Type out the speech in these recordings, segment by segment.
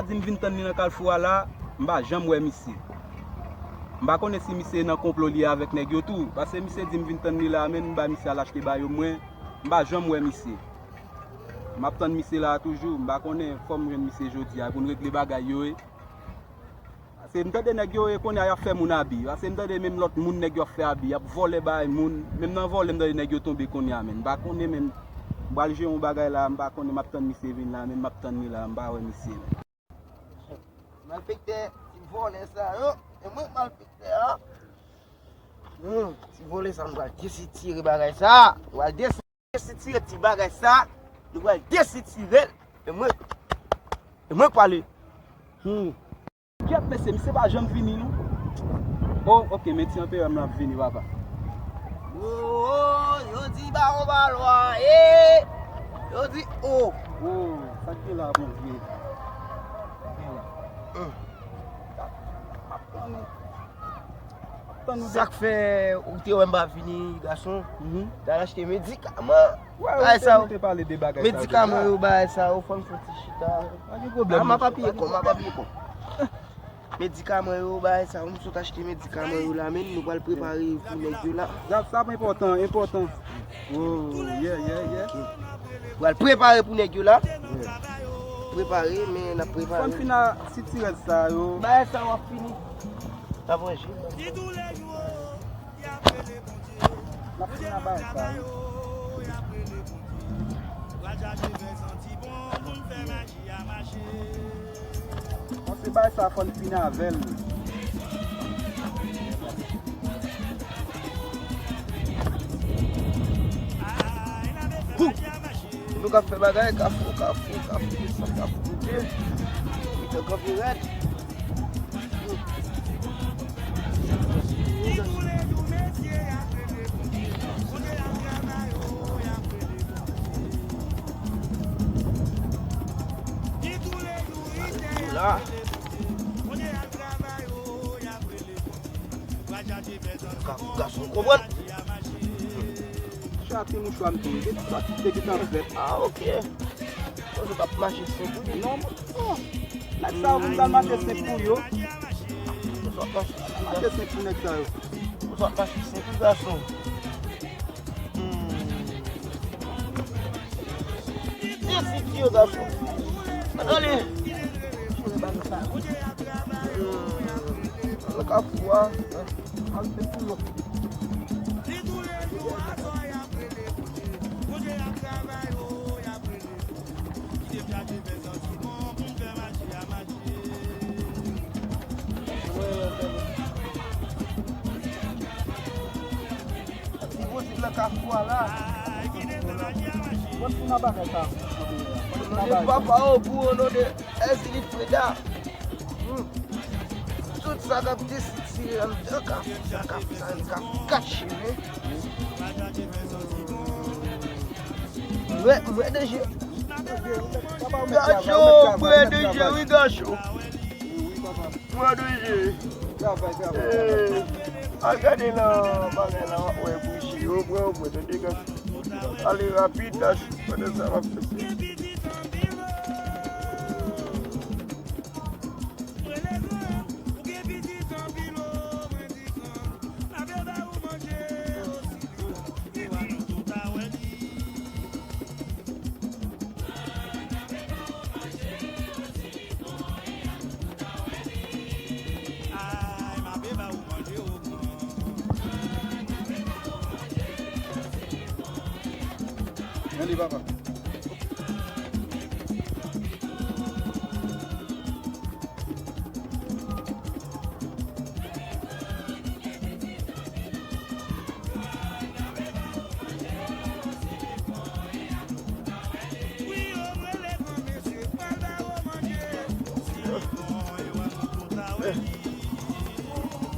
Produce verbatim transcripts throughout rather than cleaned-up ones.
Di m vin tann li nan kalfou a la, m pa janm wè misye. M pa konnen si misye nan konplo li avèk nèg yo tou, paske misye di m vin tann li la, men m bay misye al achte ba yo mwen, m pa janm wè misye. M ap tann misye la toujou, m pa konnen, fò m jwenn misye jodi a pou n regle bagay yo, wi. Paske m tande nèg yo, e, kounye a y ap fè moun abi. Paske m tande menm lòt moun nèg yo ap fè abi, y ap vòlè bay moun. Menm nan vòlè m tande nèg yo tonbe kounye a, men m pa konnen, men m pral jere yon bagay la, m pa konnen, m ap tann misye vin la, men m ap tann li la, m pa wè misye, men. Malfektè, ti vòlè sa yo, e mwen malfektè a. Hmm, ti vòlè sa, nou pral desitire bagay sa. Nou pral desitire ti bagay sa. Nou pral desitire l. E mwen, e mwen k pale. Hmm. Kyèt mesye, misye pa janm vini non. Oh, ok, men ti anperè m lan ap vini, papa. Oh, yo di bawon pa lwa, eh. Yo di, oh. Oh, sa k gen la, Bondye? Sa k gen la? Hmm. Sa k fè ou te wè m pa vini, gason? Mhm. T al achte medikaman. Bagay sa yo. Medikaman yo, bagay sa yo, fò n fè ti chita. Pa gen pwoblèm. M ap apiye kò, m ap apiye kò. Medikaman yo, bagay sa yo, m sot achte medikaman yo la, men nou pral prepare pou nèg yo la. Sa, sa enpòtan, enpòtan. Oh, yeah, yeah, yeah. Pral prepare pou nèg yo la. Yeah. Prepare, men n ap prepare. Fò n fin a sitirèz sa yo. Bagay sa yo ap fini. N ap ranje. N ap fin a bagay sa yo. Bon, se bagay sa fò n fin avè l. Hou! Nou ka fè bagay, kafou, kafou, kafou, desann, kafou, monte. Mitan kanpe rèd. La. Gason konprann. Chati mouchwa m tou. Gen ti kantite ki t ap fèt. Ah, ok. Bon, zòt ap mache senp wi. Non, non. Nèg sa yo, moun pral mache senp pou yo. Zòt ap mache senp pou nèg sa yo. Zòt ap mache senp pou gason. Hmm. Ti, ti, ti yo gason. Ale. Nan kafou a. Al senp pou yo. Ti boutik nan kafou a la. Mande papa w pou o non de Ezili Freda. Hmm. Tout sa k ap desitire anndan kafou sa, kafou sa, li ka kache, wi. Mwen, mwen danje. Gason, mwen danje, wi, gason. Mwen danje. Eh, al gade nan bagay la, w ap wè bouji yo pran, w pran tande gason. Ale rapid, gason, pandan sa w ap fè sa. Mande papa.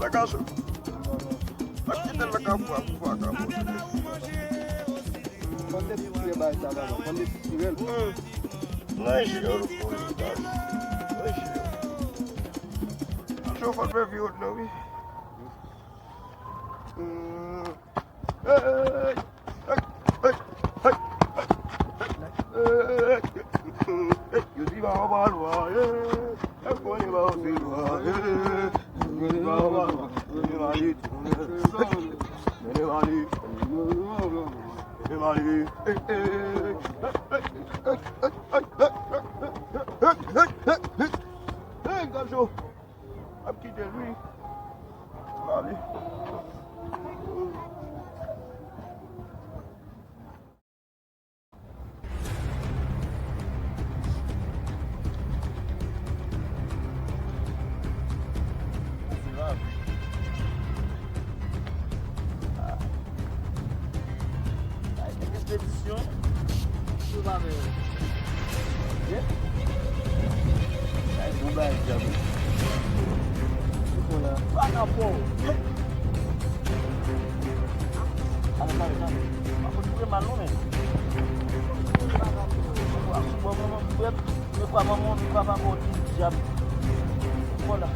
Nan gason. Pa kite l nan kafou a pou vakabon. Fò n desitire bagay sa, papa. Fò n desitire l. Hmm. Nan je yo, nou kouri, gason. Nan je yo. Cho fò n fè vye wòt nan, wi. Hmm. Hey, hey, hey, hey, hey. Hey, yo di Hey, Gajo, ap kite l wi. Ale. Ay, nèg Expédition. Yo pa vle. Ye? Ay, bon bagay, djab. Ou konn la. Pa nan po. Ale, ale, ale. Pa konn mal non, men. Bon, manman, frè, men kwa manman, men kwa papa, ou di djab. Vwala.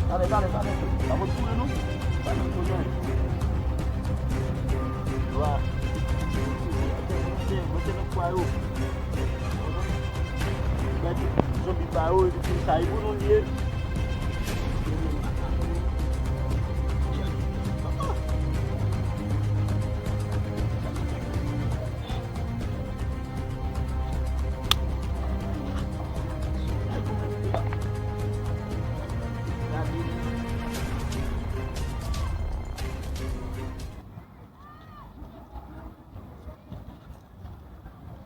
Talè, talè, talè. Pa pou touye nou. Pa pou touye nou. Lwa. Mete, mete nan kwa yo. Mete zonbi pa yo, epi sa e pou nou li ye.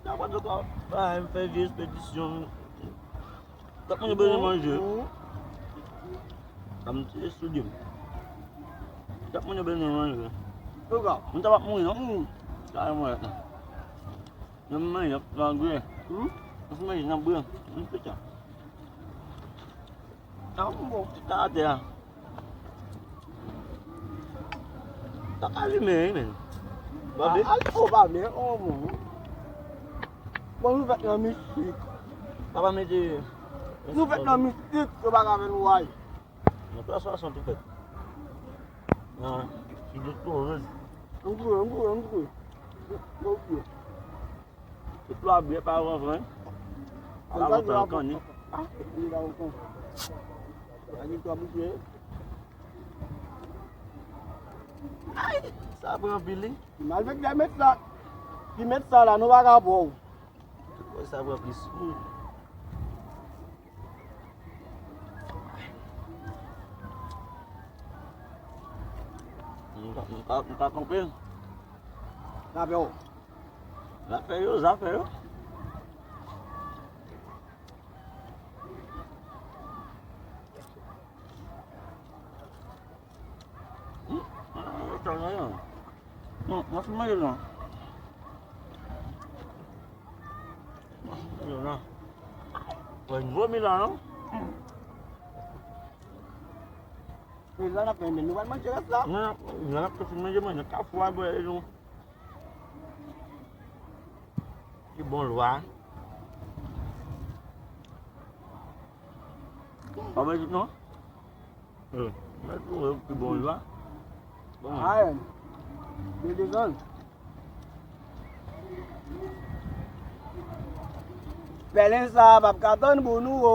Nan pa t ka bay m fè vye espedisyon. Chak moun yo bezwen manje. Sa m ti estidye m. Chak moun yo bezwen manje. Moun sa p ap mouri non. Sa mwen. Nan mwen, y ap nan gre. Hmm? Nan mwen, nan gre. Hmm, pita. Sa bon. Pita atè a. Sa ka limen, wi, men. Ba, be. Al fò ba, men, oh, mon. Bon, nou fèt nan mistik. Sa pa mete. Nou fèt nan mistik, yo pa ka fè nou ay. Nan twa swasant ou fèt. Nan, sou de Torez. Ann kouri, ann kouri, ann kouri. Ann kouri. Tout lwa byen pa avan vre. Ala mwen pran kanni. Ah, li la otan. Ani twa bouche. Ay, sa pran anpil, wi. Mal vek de met sa. Ki met sa la, nou pa ka pran. Tout sa pran plis. M pa, m pa, m pa kanpe. Zafè w. Zafè yo, zafè yo. Hmm, ah, sa nan yon. Non, mwen fin manje la. Mwen fin manje la. Mwen vomi la, non? E la n ap fè, men nou pral manje rès la. Non, non, n ap fin manje, manje. Kafou a, bwè, e nou. Ki bon lwa. Pa manje non? Eh, mèt ou wè ki bon lwa. Bon. Ayen. Yo desann. Pèlen sa p ap ka tann pou nou o.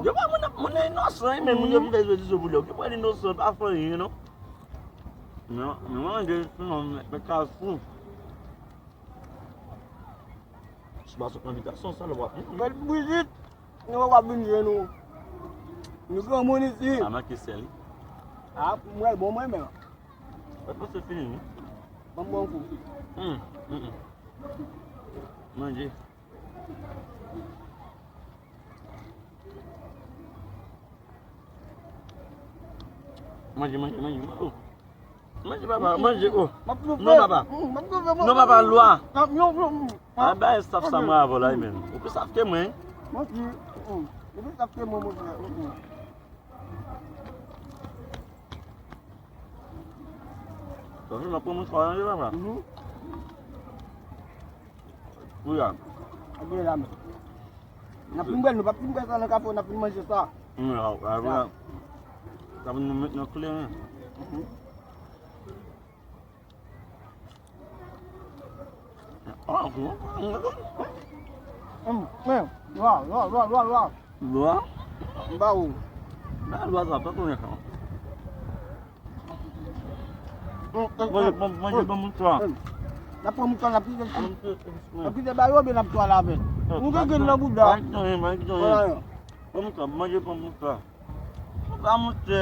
Yo pa moun, moun inosan, men moun yo vin fè jodi sou pou yo. Yo pa inosan, pa fè anyen non. Non, non, manje sinon, mèt ka fou. Si w pa sot nan bitasyon, sa lè w ap. Bèl Brizit, nou w ap vin jwenn nou. Nou granmoun isi. Pa manke sèl. A, mwen bon mwen menm. Mwen panse fini, wi. Ban m bon kou. Hum, hum, hum. Manje. Manje, manje, manje. Oh. Manje, papa, manje, oh. Non, papa. Non, papa, lwa. A, bay staff sa mwen avè w la, men. Ou pi staff ke mwen. Ou pi staff ke mwen, monchè. Sa vin ap pran mouchwa, manje, papa. Wi, a. N ap fin bwè, nou p ap fin bwè sa nan kafe, n ap fin manje sa. Wi, a, a, wi, a. Sa pou nou met nan kle, wi. Ah, wi. Lwa, lwa, lwa, lwa, lwa. Lwa? M ba ou. Ba lwa sa, pa konnen sa. Manje, manje, manje ban m sa. N ap pran mouton, n ap kite, n ap kite ba yo, oubyen n ap twale avè l. Nou gen grenn nan bouda. Ban m sa, ban m sa. Manje ban m sa. Ou pa monte.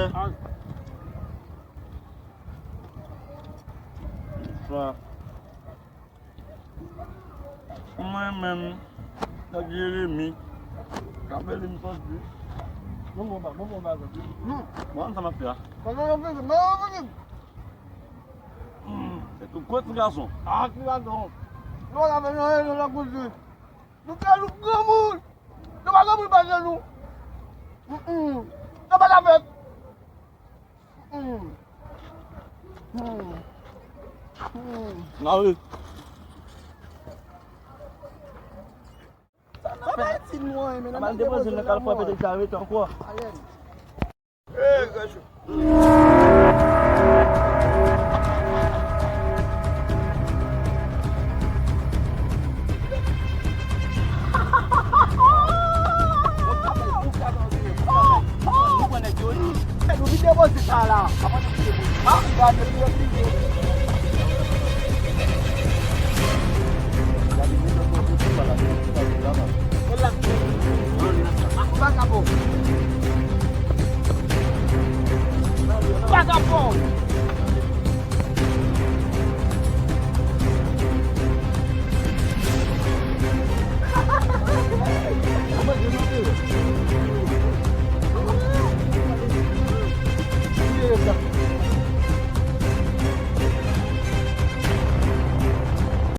Sa. Mwen menm, nèg Jeremi, k ap rele m sòti. Bon, bon, bon, bon, bon. Bon, sa m ap fè a. Kòman yo vini? Kòman yo vini? Hmm, se tou gwo ti gason. Ah, ti gason. Nou la fè nan rezo la koze. Nou fè nou granmoun. Nou pa granmoun pa nou. Mm-mm. Nou pa ka fèt. Mm. Mm. Mm. Mari. Sa pa iti nou an, men nan mal depoze nan kal fwa pete sa rete ankò. Ayen. Hey, gachou. Vagabon. Vagabon.